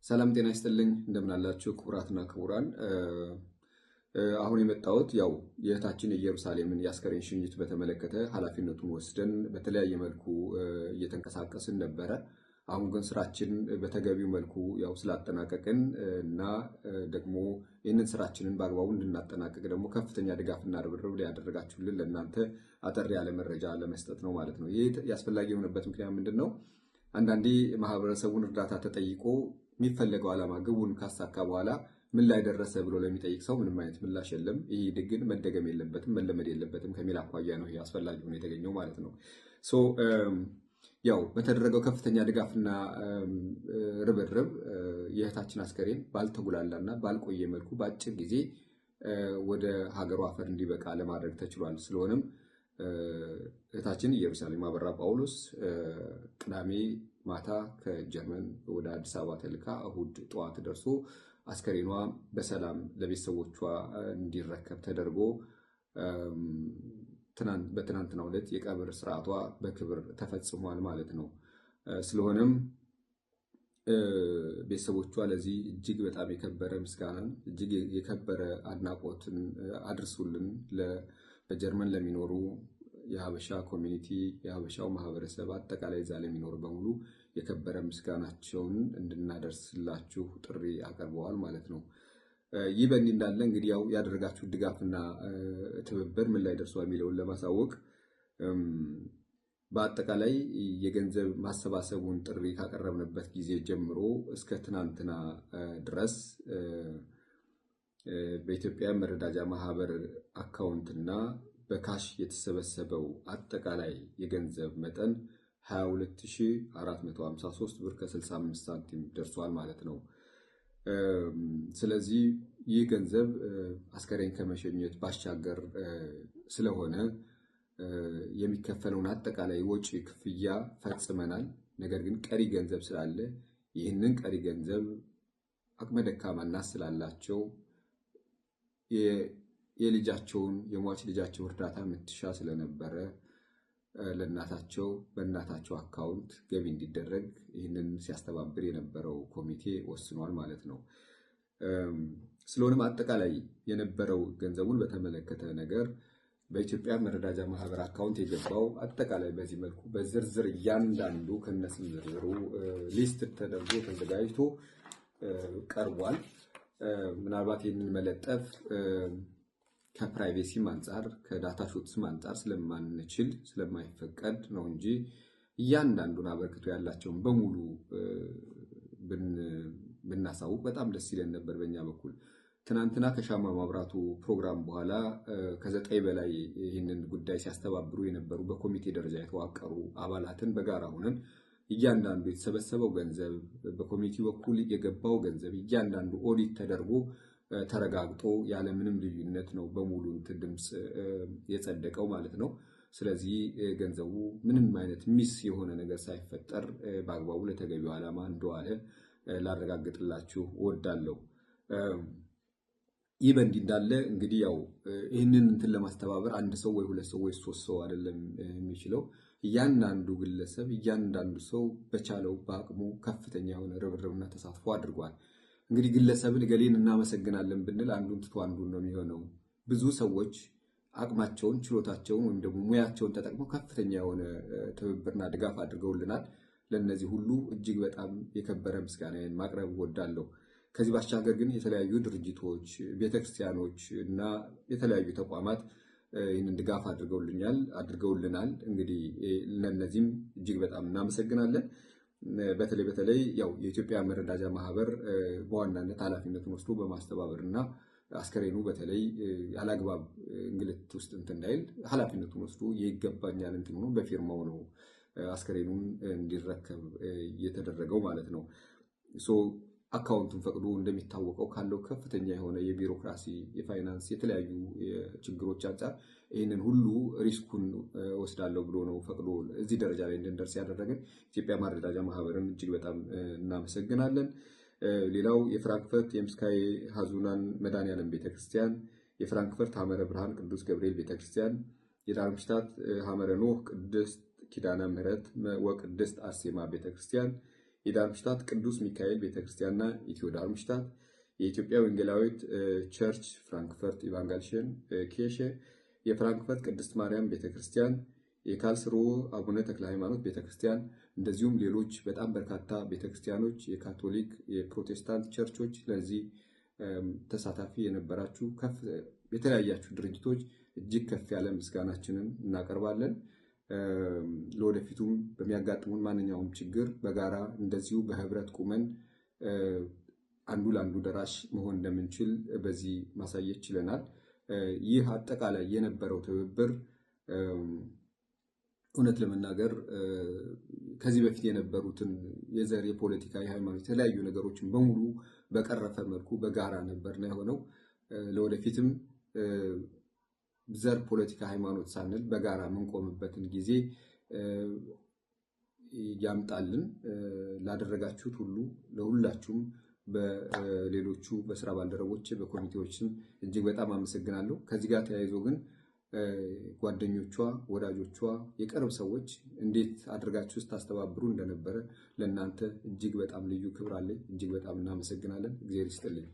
ሰላም ጤና ይስጥልኝ፣ እንደምን አላችሁ ክቡራትና ክቡራን። አሁን የመጣሁት ያው የእህታችን የኢየሩሳሌምን የአስከሬን ሽኝት በተመለከተ ኃላፊነቱን ወስደን በተለያየ መልኩ እየተንቀሳቀስን ነበረ። አሁን ግን ስራችን በተገቢው መልኩ ያው ስላጠናቀቅን እና ደግሞ ይህንን ስራችንን በአግባቡ እንድናጠናቀቅ ደግሞ ከፍተኛ ድጋፍና ርብርብ ያደረጋችሁልን ለእናንተ አጠር ያለ መረጃ ለመስጠት ነው ማለት ነው። ይህ አስፈላጊ የሆነበት ምክንያት ምንድን ነው? አንዳንዴ ማህበረሰቡን እርዳታ ተጠይቆ የሚፈለገው ዓላማ ግቡን ካሳካ በኋላ ምን ላይ ደረሰ ብሎ ለሚጠይቅ ሰው ምንም አይነት ምላሽ የለም። ይህ ግን መደገም የለበትም፣ መለመድ የለበትም ከሚል አኳያ ነው ይህ አስፈላጊ ሆኖ የተገኘው ማለት ነው። So ያው በተደረገው ከፍተኛ ድጋፍና ርብርብ የእህታችን አስከሬን ባልተጉላላና ባልቆየ መልኩ በአጭር ጊዜ ወደ ሀገሩ አፈር እንዲበቃ ለማድረግ ተችሏል። ስለሆነም እህታችን ኢየሩሳሌም አበራ ጳውሎስ ቅዳሜ ማታ ከጀርመን ወደ አዲስ አበባ ተልካ እሁድ ጠዋት ደርሶ አስከሬኗ በሰላም ለቤተሰቦቿ እንዲረከብ ተደርጎ በትናንትናው ዕለት የቀብር ስርዓቷ በክብር ተፈጽሟል ማለት ነው። ስለሆነም ቤተሰቦቿ ለዚህ እጅግ በጣም የከበረ ምስጋናን፣ እጅግ የከበረ አድናቆትን አድርሱልን። በጀርመን ለሚኖሩ የሀበሻ community፣ የሀበሻው ማህበረሰብ አጠቃላይ እዛ ለሚኖሩ በሙሉ የከበረ ምስጋናቸውን እንድናደርስላችሁ ጥሪ አቅርበዋል ማለት ነው። ይህ በእንዲህ እንዳለ እንግዲህ ያው ያደረጋችሁ ድጋፍና ትብብር ምን ላይ ደርሷል የሚለውን ለማሳወቅ፣ በአጠቃላይ የገንዘብ ማሰባሰቡን ጥሪ ካቀረብንበት ጊዜ ጀምሮ እስከ ትናንትና ድረስ በኢትዮጵያ መረዳጃ ማህበር አካውንትና በ cash የተሰበሰበው አጠቃላይ የገንዘብ መጠን 22,453 ብር ከ65 ሳንቲም ደርሷል ማለት ነው። ስለዚህ ይህ ገንዘብ አስከሬን ከመሸኘት ባሻገር ስለሆነ የሚከፈለውን አጠቃላይ ወጪ ክፍያ ፈጽመናል። ነገር ግን ቀሪ ገንዘብ ስላለ ይህንን ቀሪ ገንዘብ አቅመ ደካማ እናት ስላላቸው፣ የልጃቸውን የሟች ልጃቸው እርዳታ የምትሻ ስለነበረ ለእናታቸው በእናታቸው አካውንት ገቢ እንዲደረግ ይህንን ሲያስተባብር የነበረው ኮሚቴ ወስኗል ማለት ነው። ስለሆነም አጠቃላይ የነበረው ገንዘቡን በተመለከተ ነገር በኢትዮጵያ መረዳጃ ማህበር አካውንት የገባው አጠቃላይ በዚህ መልኩ በዝርዝር እያንዳንዱ ከነስም ዝርዝሩ list ተደርጎ ተዘጋጅቶ ቀርቧል። ምናልባት ይህንን መለጠፍ ከ privacy ም አንጻር ከ Datenschutz ም አንጻር ስለማንችል፣ ስለማይፈቀድ ነው እንጂ እያንዳንዱን አበርክቶ ያላቸውን በሙሉ ብናሳውቅ በጣም ደስ ይለን ነበር። በእኛ በኩል ትናንትና ከሻማ ማብራቱ ፕሮግራም በኋላ ከ9 በላይ ይህንን ጉዳይ ሲያስተባብሩ የነበሩ በኮሚቴ ደረጃ የተዋቀሩ አባላትን በጋራ ሆነን እያንዳንዱ የተሰበሰበው ገንዘብ፣ በኮሚቴው በኩል የገባው ገንዘብ እያንዳንዱ ኦዲት ተደርጎ ተረጋግጦ ያለምንም ልዩነት ነው በሙሉ እንትን ድምፅ የጸደቀው ማለት ነው። ስለዚህ ገንዘቡ ምንም አይነት miss የሆነ ነገር ሳይፈጠር በአግባቡ ለተገቢው ዓላማ እንደዋለ ላረጋግጥላችሁ እወዳለሁ። ይህ በእንዲህ እንዳለ እንግዲህ ያው ይህንን እንትን ለማስተባበር አንድ ሰው ወይ ሁለት ሰው ወይ ሶስት ሰው አይደለም የሚችለው። እያንዳንዱ ግለሰብ፣ እያንዳንዱ ሰው በቻለው በአቅሙ ከፍተኛ የሆነ ርብርብና ተሳትፎ አድርጓል። እንግዲህ ግለሰብን እገሌን እናመሰግናለን ብንል አንዱን ትቶ አንዱን ነው የሚሆነው። ብዙ ሰዎች አቅማቸውን፣ ችሎታቸውን ወይም ደግሞ ሙያቸውን ተጠቅመው ከፍተኛ የሆነ ትብብርና ድጋፍ አድርገውልናል። ለእነዚህ ሁሉ እጅግ በጣም የከበረ ምስጋናዬን ማቅረብ እወዳለሁ። ከዚህ ባሻገር ግን የተለያዩ ድርጅቶች፣ ቤተክርስቲያኖች እና የተለያዩ ተቋማት ይህንን ድጋፍ አድርገውልኛል፣ አድርገውልናል። እንግዲህ ለእነዚህም እጅግ በጣም እናመሰግናለን። በተለይ በተለይ ያው የኢትዮጵያ መረዳጃ ማህበር በዋናነት ኃላፊነቱን ወስዶ በማስተባበር እና አስከሬኑ በተለይ ያላግባብ እንግልት ውስጥ እንትን እንዳይል ኃላፊነቱን ወስዶ የይገባኛል እንትን ሆኖ በፊርማው ነው አስከሬኑን እንዲረከብ የተደረገው ማለት ነው። So አካውንቱን ፈቅዶ እንደሚታወቀው ካለው ከፍተኛ የሆነ የቢሮክራሲ፣ የፋይናንስ፣ የተለያዩ ችግሮች አንጻር ይህንን ሁሉ risk ኡን ወስዳለሁ ብሎ ነው ፈቅዶ እዚህ ደረጃ ላይ እንድንደርስ ያደረገን። ኢትዮጵያ መረዳጃ ማህበርን እጅግ በጣም እናመሰግናለን። ሌላው የፍራንክፈርት የምስካየ ሐዙናን መድኃኔዓለም ቤተክርስቲያን፣ የፍራንክፈርት ሐመረ ብርሃን ቅዱስ ገብርኤል ቤተክርስቲያን፣ የዳርምሽታት ሐመረ ኖህ ቅድስት ኪዳነ ምሕረት ወቅድስት አርሴማ ቤተክርስቲያን፣ የዳርምሽታት ቅዱስ ሚካኤል ቤተክርስቲያንና ኢትዮ ዳርምሽታት፣ የኢትዮጵያ ወንጌላዊት Church ፍራንክፈርት Evangelischen Kirche፣ የፍራንክፈርት ቅድስት ማርያም ቤተክርስቲያን፣ የካልስሩወ አቡነ ተክለ ሃይማኖት ቤተክርስቲያን፣ እንደዚሁም ሌሎች በጣም በርካታ ቤተክርስቲያኖች፣ የካቶሊክ፣ የፕሮቴስታንት ቸርቾች፣ ለዚህ ተሳታፊ የነበራችሁ የተለያያችሁ ድርጅቶች እጅግ ከፍ ያለ ምስጋናችንን እናቀርባለን። ለወደፊቱም በሚያጋጥሙን ማንኛውም ችግር በጋራ እንደዚሁ በህብረት ቁመን አንዱ ለአንዱ ደራሽ መሆን እንደምንችል በዚህ ማሳየት ችለናል። ይህ አጠቃላይ የነበረው ትብብር እውነት ለመናገር ከዚህ በፊት የነበሩትን የዘር፣ የፖለቲካ፣ የሃይማኖት የተለያዩ ነገሮችን በሙሉ በቀረፈ መልኩ በጋራ ነበርና የሆነው። ለወደፊትም ዘር፣ ፖለቲካ፣ ሃይማኖት ሳንል በጋራ የምንቆምበትን ጊዜ ያምጣልን። ላደረጋችሁት ሁሉ ለሁላችሁም በሌሎቹ በስራ ባልደረቦች በኮሚቴዎችም እጅግ በጣም አመሰግናለሁ። ከዚህ ጋር ተያይዞ ግን ጓደኞቿ፣ ወዳጆቿ፣ የቅርብ ሰዎች እንዴት አድርጋችሁ ስታስተባብሩ እንደነበረ ለእናንተ እጅግ በጣም ልዩ ክብር አለኝ። እጅግ በጣም እናመሰግናለን። እግዚአብሔር ይስጥልኝ።